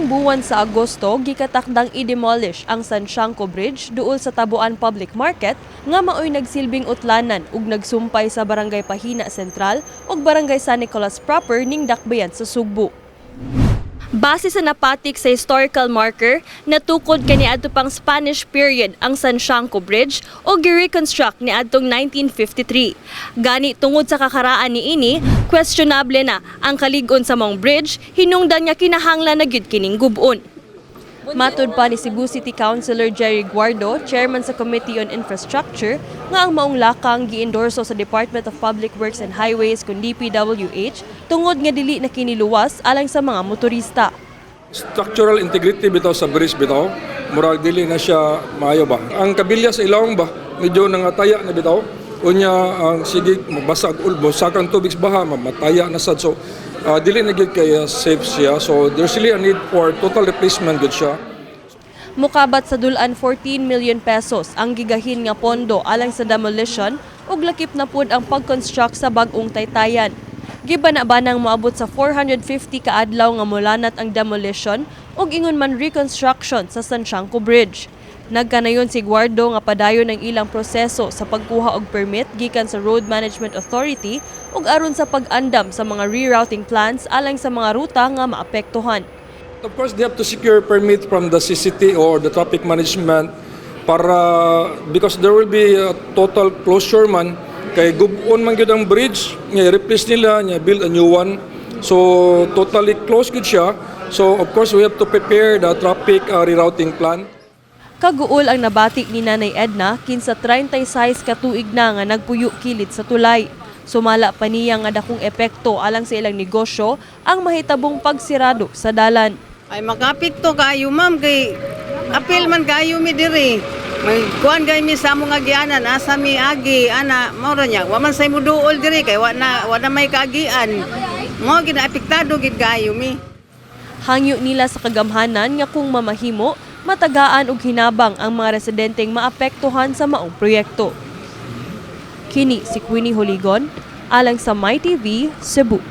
Karong buwan sa Agosto, gikatakdang i-demolish ang Sanciangko Bridge duol sa Tabuan Public Market nga maoy nagsilbing utlanan ug nagsumpay sa Barangay Pahina Central ug Barangay San Nicolas proper ning dakbayan sa Sugbo. Base sa napatik sa historical marker, natukod kaniadto pang Spanish period ang Sanciangko Bridge o gi-reconstruct niadtong 1953. Gani tungod sa kakaraan niini, questionable na ang kalig-on sa maong bridge, hinungdan nga kinahanglan na gyud kining gub-on. Matud pa ni Cebu City Councilor Jerry Guardo, chairman sa Committee on Infrastructure, nga ang maong lakang giendorso sa Department of Public Works and Highways kun DPWH tungod nga dili na kini luwas alang sa mga motorista. Structural integrity bitaw sa bridge bitaw, murag dili na siya maayo ba. Ang kabilya sa ilawom ba, medyo nangataya na bitaw. Unya ang sige mabasag ulbo sakang tubig sa baha, mataya na sad, so dili na gyud kay safe siya. So there's really a need for total replacement gud siya. Mukabat sa dul-an 14 million pesos ang gigahin nga pondo alang sa demolition ug lakip na pud ang pag-construct sa bag-ong taytayan. Gibana-banang moabot sa 450 ka adlaw nga mulanat ang demolition ug ingon man reconstruction sa Sanciangko Bridge. Nagkanayon si Guardo nga padayon ang ilang proseso sa pagkuha og permit gikan sa Road Management Authority ug aron sa pag-andam sa mga rerouting plans alang sa mga ruta nga maapektuhan. Of course, they have to secure permit from the CCT or the traffic management para because there will be a total closure man kay gub-on man gyud ang bridge nga replace nila nga build a new one, so totally closed gyud siya. So of course we have to prepare the traffic rerouting plan. Kaguol ang nabati ni Nanay Edna kinsa 36 ka tuig na nga nagpuyo kilid sa tulay. Sumala pa niya nga dakong epekto alang sa ilang negosyo ang mahitabong pagsirado sa dalan. Ay, makapikto kayo, ma'am, kay apil man kayo mi diri. May kuan kay mi sa among agianan, asa mi agi ana, mao ra niya. Wa man say muduol diri kay wa na may kaagian. Mao gina apektado gid kayo mi. Hangyo nila sa kagamhanan nga kung mamahimo, matagaan og hinabang ang mga residenteng maapektuhan sa maong proyekto. Kini si Queenie Holigon, alang sa MyTV, Cebu.